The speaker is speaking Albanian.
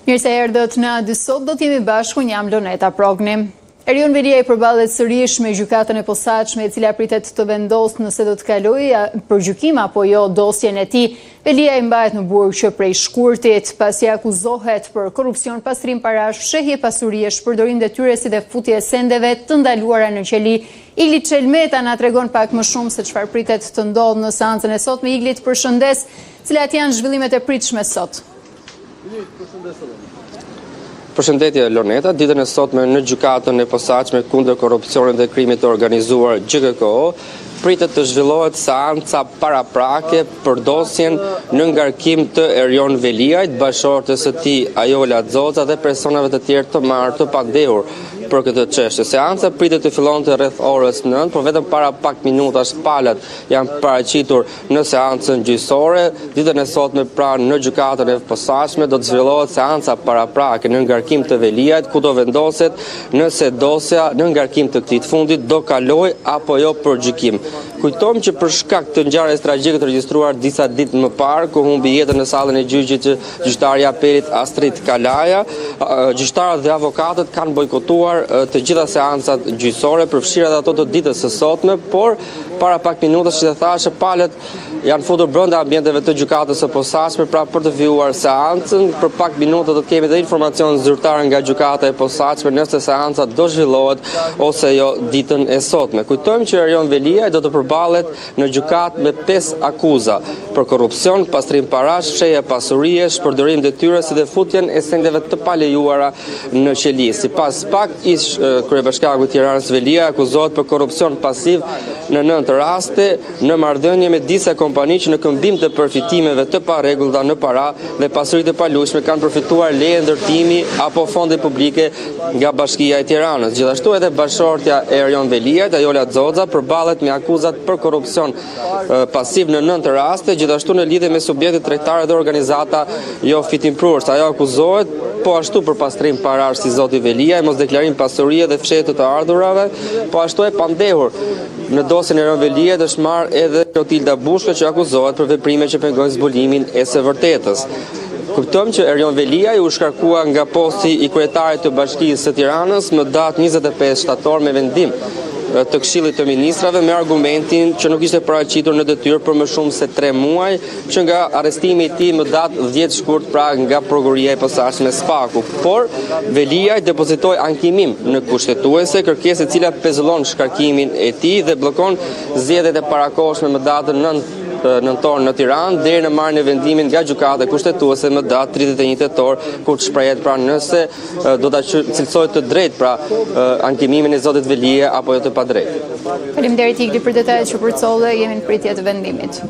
Mirë se erdhët në A2 Sot, do të jemi bashkë, unë jam Loneta Progni. Erion Veliaj përballet sërish me gjykatën e posaçme e cila pritet të vendosë nëse do të kalojë për gjykim apo jo dosjen e tij. Veliaj mbahet në burg që prej shkurtit, pasi akuzohet për korrupsion, pastrim parash, fshehje pasurie, shpërdorim detyre si dhe futje e sendeve të ndaluara në qeli. Igli Çelmeta na tregon pak më shumë se çfarë pritet të ndodhë në seancën e sotme. Igli, të përshëndes, cilat janë zhvillimet e pritshme sot? Përshëndetje Loneta, ditën e sotme në gjykatën e posaçme kundër korrupsionit dhe krimit të organizuar GJKKO pritet të zhvillohet seanca paraprake për dosjen në ngarkim të Erion Veliajt, bashkëshortes së tij Ajola Xoxa dhe personave të tjerë të marrë të pandehur për këtë çështje. Seanca pritet të fillonte rreth orës 9, por vetëm para pak minutash palët janë paraqitur Në seancën gjyqësore, ditën e sotme pra në gjykatën e posaçme do të zhvillohet seanca paraprake në ngarkim të Veliajt, ku do vendoset nëse dosja në ngarkim të këtij të fundit do kalojë apo jo për gjykim. Kujtojmë që për shkak të ngjarjes tragjike të regjistruar disa ditë më parë, ku humbi jetën në sallën e gjyqit gjyqtari i apelit Astrit Kalaja, gjyqtarët dhe avokatët kanë bojkotuar të gjitha seancat gjyqësore, përfshirë edhe ato të ditës së sotme, por Para pak minutash, siç e thashë, palët janë futur brenda ambienteve të gjykatës së posaçme, pra për të vijuar seancën. Për pak minuta do të kemi dhe informacion zyrtar nga gjykata e posaçme nëse seanca do zhvillohet ose jo ditën e sotme. Kujtojmë që Erion Veliaj do të përballet në gjykatë me 5 akuza për korrupsion, pastrim parash, fshehje pasurie, shpërdorim detyre si dhe futjen e sendeve të palejuara në qeli. Sipas SPAK, ish kryebashkiaku i Tiranës Veliaj akuzohet për korrupsion pasiv në 9 raste në marrëdhënie me disa kompani që në këmbim të përfitimeve të parregullta në para dhe pasuri të paluajtshme kanë përfituar leje ndërtimi apo fonde publike nga Bashkia e Tiranës. Gjithashtu edhe bashkëshortja e Erion Veliajt, Ajola Xoxa, përballet me akuzat për korrupsion pasiv në 9 raste, gjithashtu në lidhje me subjekte tregtare dhe organizata jo fitimprurëse. Ajo akuzohet po ashtu për pastrim parash si zoti Veliaj, mosdeklarim pasurie dhe fshehje të të ardhurave, po ashtu e pandehur në dosjen e Erion Veliajt është marrë edhe Klotilda Bushka që akuzohet për veprime që pengojnë zbulimin e së vërtetës. Kujtojmë që Erion Veliaj u shkarkua nga posti i kryetarit të Bashkisë së Tiranës më datë 25 shtator me vendim të Këshillit të Ministrave me argumentin që nuk ishte paraqitur në detyrë për më shumë se 3 muaj që nga arrestimi i tij më datë 10 shkurt pra nga prokuroria e posaçme SPAK-u. Por Veliaj depozitoi ankimim në kushtetuese, kërkesë e cila pezullon shkarkimin e tij dhe bllokon zgjedhjet e parakohshme më datën 9 nëntor në Tiranë deri në marrjen e vendimit nga gjykata kushtetuese më datë 31 tetor kur të shprehet pra nëse do ta cilësojë të drejtë pra ankimimin e zotit Veliaj apo jo të padrejtë. Faleminderit Igli për detajet që përcolle, jemi në pritje të vendimit.